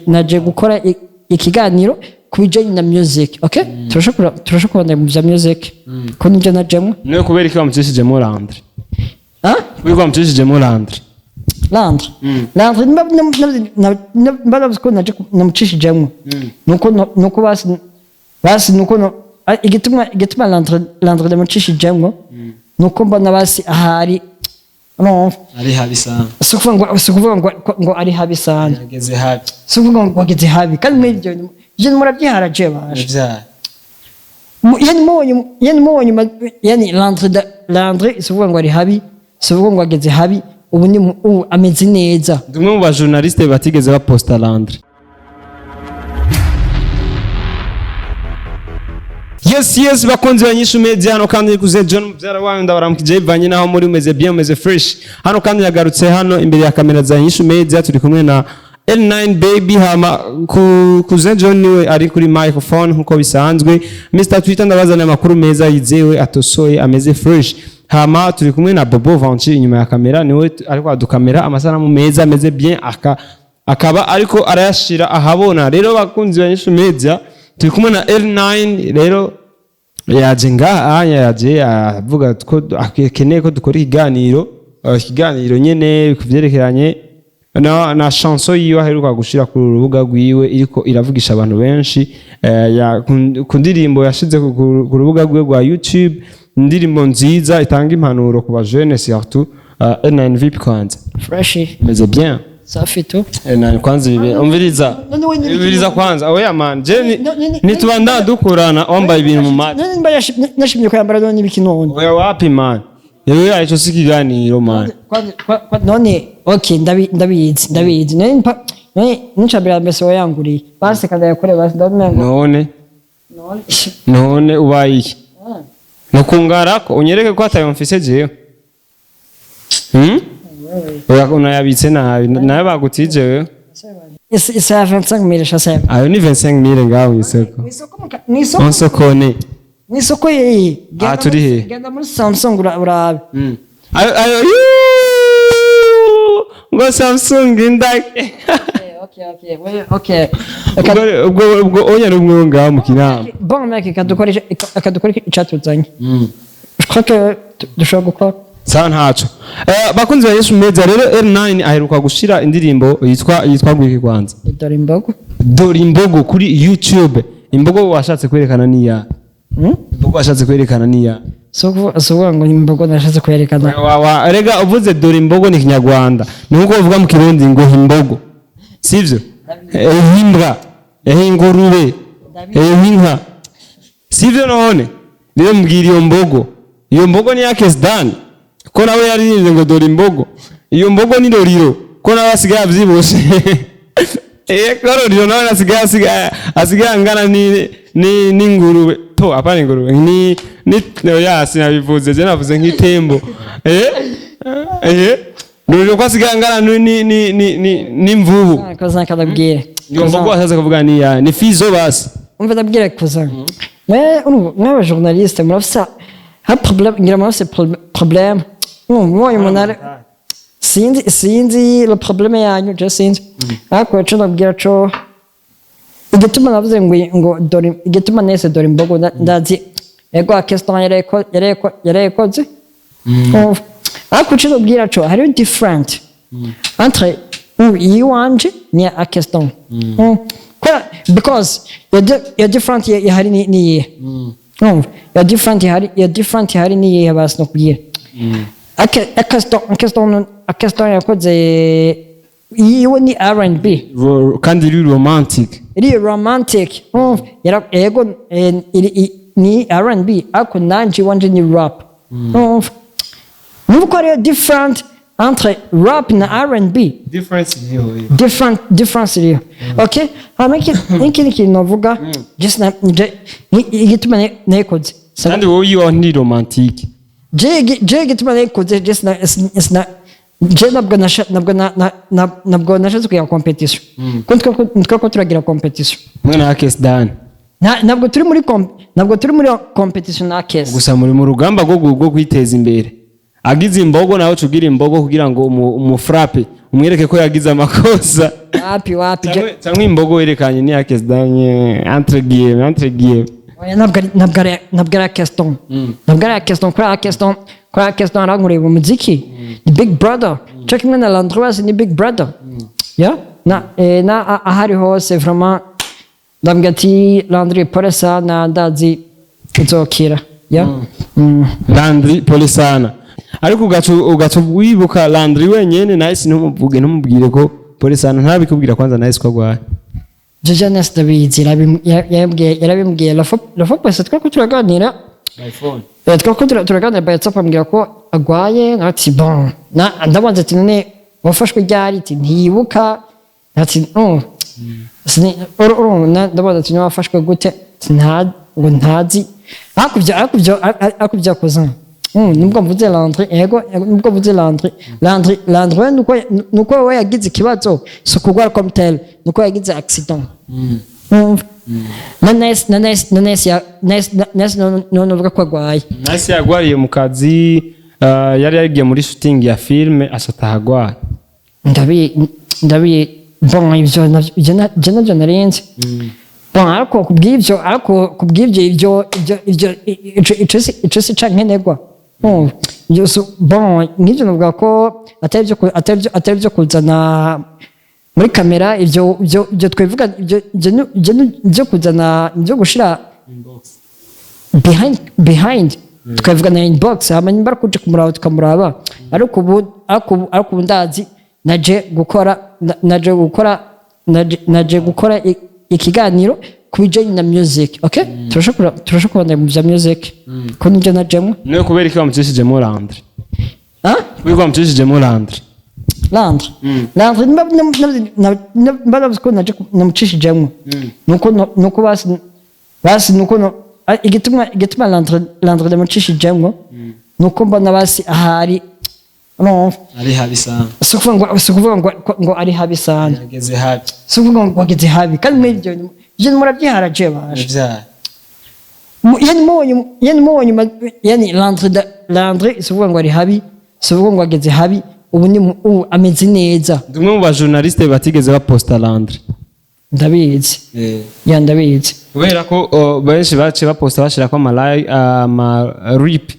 Naje gukora ikiganiro ku bijanye na music. Okay, turashobora kubandanya mu vya music ko nivyo najemwo. Niwe kubera iki wamucishijemo Landry? Ah? Kubera ko wamucishijemo Landry? Landry mba navuze ko naje namucishijemwo, nuko basi nuko igituma Landry namucishijemwo nuko mbona basi ahari no Ari habi sana. Si ukuvuga ngo ari habi sana. Ageze habi. Si ukuvuga ngo ageze habi, kandi muri ibyo murabyiharaje basha. Ivyaha. Yani mubonye yani Landry, si ukuvuga ngo ari habi, si ukuvuga ngo ageze habi. Ubu ni ubu ameze neza. Ndi umwe mu ba journaliste batigeze baposta Landry. Yes, bakunzi ba Nyishu Media, hano kandi kuze John mubyara wanyu, ndabaramukije bivanye naho muri, umeze bien, umeze fresh. Hano kandi yagarutse hano imbere ya kamera za Nyishu Media, turi kumwe na L9 Baby. Hama ku kuze John niwe ari kuri microphone nkuko bisanzwe. Mr Twitter ndabazana amakuru meza yizewe, atosoye, ameze fresh. Hama turi kumwe na Bobo Vanchi inyuma ya kamera, niwe ariko adukamera amasanamu meza ameze bien, akaba ariko arayashira ahabona. Rero bakunzi ba Nyishu Media, turi kumwe na L9. Rero yaje ngaha, yaje avuga ko akeneye ko dukora ikiganiro, ikiganiro nyene ku vyerekeranye na chanson yiwe aheruka gushira ku rubuga rwiwe, iriko iravugisha abantu benshi, ku ndirimbo yashize ku rubuga rwiwe rwa YouTube, indirimbo nziza itanga impanuro ku ba jeunes surtout. L9, vipi kwanza? Fresh. Meze bien? Safi tu. Nani kwanza ibi, umviriza. None we Umviriza kwanza, oya man, je None- nitubanda dukorana wambaye ibintu mu matwi. None nimba nashimye kwambara, none ibiki none? Oya, wapi man, yewe yaco si ikiganiro man. None okay, ndabizi. None nicambere mbese wayanguriye basi kandi yakore basi ndabona ngo None none none ubaye iki nukungarako unyereke ko atayo mfise jewe? Oya, unayabitse nabi, nayo bagutije wewe. Isi ya 25 mille shasema. Ayo ni 25 mille ngaho mw'isoko? Mwisoko. Onsokone. Mwisoko yeye. Ah, turi he? Genda muri Samsung urabe. Ayo yuuu, ngo Samsung indake. Okay, okay, okay. Ubwo onya n'umwe ngaho mu Kinama. Bon mec, akadukora icatuzanye. Je crois que dushobora gukora. Sawa, ntaco. Bakunzi ba Yesu Media, rero L9 aheruka gushira indirimbo yitwa gwiki kwanza? Dore imbogo. Dore imbogo kuri YouTube. Imbogo washatse kwerekana niya? Imbogo washatse kwerekana niya? Si ukuvuga ngo imbogo nashatse kwerekana. Wa rega uvuze dore imbogo ni Kinyarwanda, ni nkuko bavuga mu Kirundi ngo imbogo, sivyo? Imbwa, ingurube, inka, sivyo? None rero mbwira iyo mbogo, iyo mbogo ni ya Kesdan ko nawe yaririmbye ngo dore imbogo? Iyo mbogo ni Roriro ko nawe asigaye avyibushe? Ko Roriro nawe asigaye angana ni n'ingurube to, apana ingurube, ni oya, sinabivuze je, navuze nk'itembo. Roriro ko asigaye angana ni ni ni ni n'imvubu? Cousin, kadabwire. Iyo mbogo washatse kuvuga ni ya ni Fizo basi? Umva, ndabwira cousin. Mais urumva mwaba journaliste murafise ha problème, ngira murafise problème. Urumva mubonye umuntu ari sinzi le problème yanyu, je sinzi. Ariko ico ndabwira co igituma navuze ngo dore igituma nese dore imbogo, ndazi ego Akeston yarayikoze. Urumva? Ariko ico ndabwira co hariho different entre iyiwanje ni Akeston. Because ya different ihari ni iyihe? Urumva ya different ihari, ya different ihari ni iyihe basi nokubwira? Akeston yakoze yiwe ni R&B. Kandi iri romantic. Iri romantic. Urumva yego, ni R&B, ariko nanje iwanje ni rap. Urumva nuko hariyo different entre rap na R&B. Difference iriho. Difference iriho. Okay, hama ikindi kintu novuga just igituma nayikoze. Kandi wowe iyo ni romantique. Je igituma nayikoze, just je ntabwo ntabwo nashatse kugira competition ko nitwe ko turagira competition. Mwe na Kesdan? Ntabwo turi muri competition na Kes. Gusa muri mu rugamba rwo kwiteza imbere. Agize imbogo nawe ucugira imbogo kugira ngo umufrape. Umwereke ko yagize amakosa. Wapi, wapi. Cyangwa imbogo werekanye ni akesdanye, entre guillemets, entre guillemets. Oya, ntabwo ari question, ntabwo ari question. Kuri question arankorera umuziki, ni big brother cyo kimwe na Landry. Wese ni big brother, yeah. Na ahari hose vraiment ndambwira ati: "Landry, pole sana, ndazi uzokira." Yeah. Landry, pole sana. Ariko ugaca wibuka Landry wenyene. Nice, ntumuvuge, ntumubwire ko pole sana, ntabikubwira kwanza Nice ko agwaye. Jeje Nice ndabizi, yarabimbwiye la fois passée twako turaganira. By phone. Twako turaganira by WhatsApp, ambwira ko agwaye. Nawe ati: "Bon." Na ndabanza ati: "None wafashwe ryari?" Ati: "Ntiyibuka." Ati: "Oh." Ndabaza ati: "Wafashwe gute?" Ati: "Nta ngo ntazi." Ariko ibyo cousin, nubwo mvuze Landry, ego, nubwo mvuze Landry, Landry we nuko we yagize ikibazo, si ukugwara comme tel, nuko yagize accident. Umva, na Nice ya Nice, Nice no nuvuga ko agwaye. Nice yagwariye mu kazi, yari yagiye muri shooting ya filme, asataha agwaye. Ndabi bon, ibyo nabyo narinzi. Bon, ariko kubw'ibyo ibyo ico si ca nkenerwa. Umva, ibyo bon, nk'ibyo navuga ko atari ibyo kuzana muri kamera. Ibyo twivuga, ibyo kuzana, ibyo gushira behind, tukavuga na inbox, hama nimba ari kuja kumuraba tukamuraba. Ariko ubu ndazi naje gukora ikiganiro ku bijanye na music. Okay, turashobora kubandanya mu bya music ko nibyo najemwo. Niwe kubera iki wamucishijemo Landry? Ah? Kubera ko wamucishijemo Landry? Landry mba navuze ko naje namucishijemwo, nuko basi nuko igituma Landry namucishijemwo nuko mbona basi ahari no Ari habi sana. Si ukuvuga ngo ari habi sana. Yageze habi. Si ukuvuga ngo ageze habi. Kandi muri ibyo murabyiharaje basha. Ivyaha. Yani mubonye yani Landry, si ukuvuga ngo ari habi, si ukuvuga ngo ageze habi. Ubu ni ubu ameze neza. Ndi umwe mu bajournaliste batigeze baposta Landry. Ndabizi, ya, ndabizi. Kubera ko benshi baciye baposta, bashirako ama rip,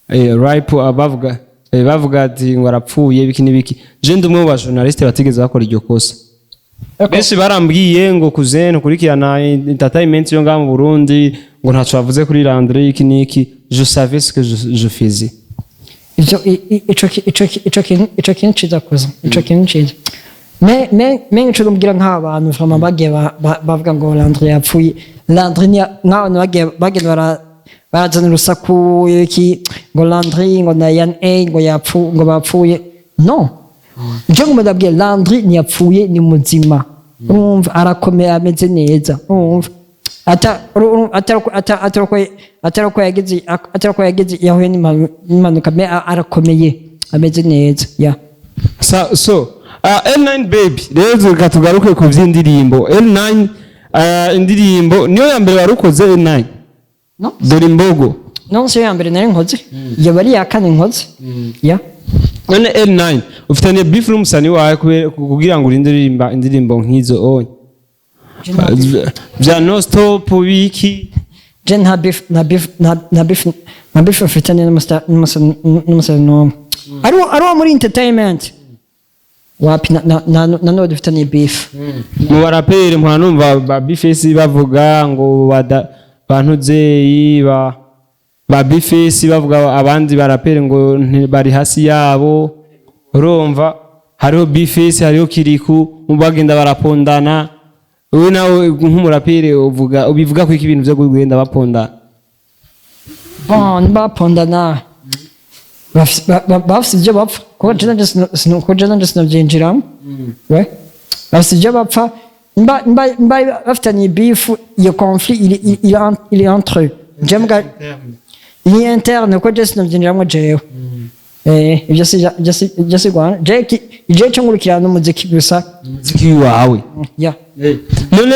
rip, bavuga ati ngo arapfuye, biki n'ibiki. Je ndi umwe mu bajournaliste batigeze bakora iryo kosa. Benshi barambwiye ngo: "Cousin, ukurikirana entertainment yo ngaha mu Burundi, ngo ntaco bavuze kuri Landry, iki n'iki." Je savais ce que je faisais. Ivyo ico kintu ciza kuza, ico kintu ciza. Me ico numbwira nk'abantu vraiment bagiye bavuga ngo Landry yapfuye, Landry ni nk'abantu bagiye bagenda barazana urusaku iki, ngo Landry ngo na Yan A ngo yapfu, ngo bapfuye. No je ngo ndabwiye, Landry ntiyapfuye, ni muzima. Urumva, arakomeye, ameze neza. Urumva, ata uru- atari ata- atari ko atari ko yagize atari ko yagize yahuye n'impanuka, mais arakomeye, ameze neza, ya. So L9 Baby, rero reka tugaruke ku vy'indirimbo. L9, indirimbo niyo ya mbere warukoze, L9? No. Dore imbogo. Non, siyo ya mbere nari nkoze, yaba ari iya kane nkoze, ya. None L9, ufitaniye beef n'umusani wawe kugira ngo urinde uririmba indirimbo nk'izo onye vya no stop biki? Je nta beef mfitanye n'umusani n'umwe ari uwo muri entertainment. Wapi, na n'uwo dufitanye beef. Mu baraperi mpora numva ba Bface bavuga ngo bada bantuzeyi ba Bface bavuga abandi baraperi ngo bari hasi yabo. Urumva, hariho Bface, hariho Kiriku, mu bagenda barapondana. Wowe nawe nk'umuraperi uvuga, ubivuga ko iki ibintu byo kugenda bapondana? Bon, bapondana bafise ibyo bapfa, kuko je nanje sinavyinjiramo. We bafise ibyo bapfa. Mba bafitanye beef, iyo conflit il est entre eux. Je mbwa il est interne, kuko je sinavyinjiramo jewe. Ibyo si rwanda. Je cyo nkurikirana n'umuziki gusa. Umuziki wawe. Ya. None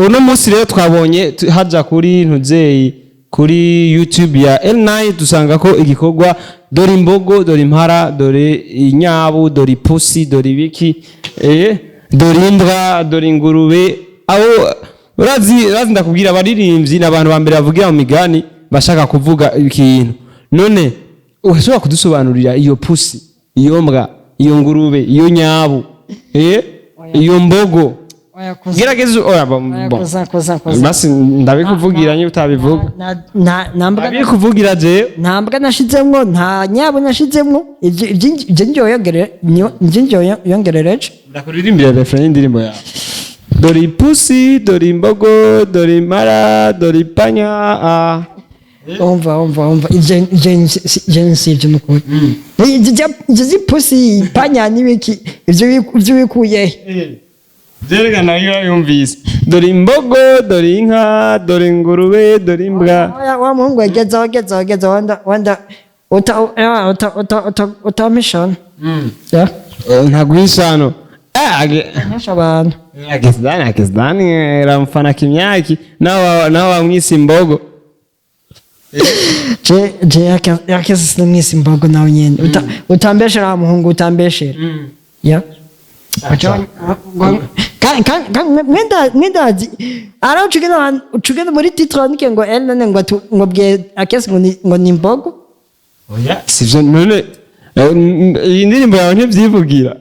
uno munsi rero twabonye haja kuri ntuzeyi. Kuri YouTube ya L9 dusanga ko igikorwa dore imbogo, dore impara, dore inyabu, dore ipusi, dore ibiki, dore imbwa, dore ingurube. Aho urazi ndakubwira, abaririmbyi ni abantu ba mbere bavugira mu migani bashaka kuvuga ikintu. None urashobora kudusobanurira iyo pusi, iyo mbwa, iyo ngurube, iyo nyabu, iyo mbogo? Oya, kuza. Gerageza, oya, bon. Oya, Bon. kuza, kuza, kuza. Basi ndabikuvugira niba utabivuga. Nta mbwa. Ndabikuvugira jewe. Nta mbwa nashizemwo, nta nyabo nashizemwo. Ivyo ivyo yongerereje. Ndakuririmbira refrain y'indirimbo yawe: dore ipusi, dore imbogo, dore impara, dore ipanya, ah. Umva, umva, umva, ivyo si ivyo nukuri. Ivyo z'ipusi, ipanya n'ibiki, ivyo wikuye he? Byerekana iyo yumvise: dore imbogo, dore inka, dore ingurube, dore imbwa. Oya, wa muhungu, gezaho, gezaho, gezaho, wenda wenda uta uta uta uta utampishana ya. Ntaguha isano. Ntasha abantu. Akisidani, akisidani ramfana kimyaki, nawe wamwise imbogo. Je yakese sinamwise imbogo nawe nyene. Utambeshera wa muhungu, utambeshera ya. Mwendazi ara ucugenda muri titre wandike ngo Ellen ngo ngo bwiye akese ngo ni imbogo. Sivyo none? Iyi ndirimbo yawe ntibyivugira.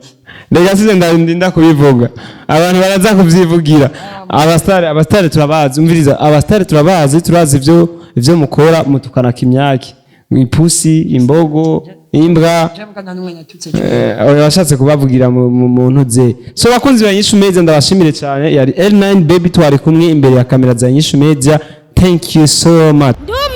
Reka size ndinda kubivuga, abantu baraza kubyivugira. Abasitari turabazi, umviriza, abasitari turabazi, turazi ivyo mukora, mutukana kimyaki, ipusi, imbogo, imbwa. Oya, washatse kubavugira mu ntuze. So bakunzi ba Nyishu Media, ndabashimire cyane. Yari L9 Baby, twari kumwe imbere ya kamera za Nyishu Media. Thank you so much. Ndumva.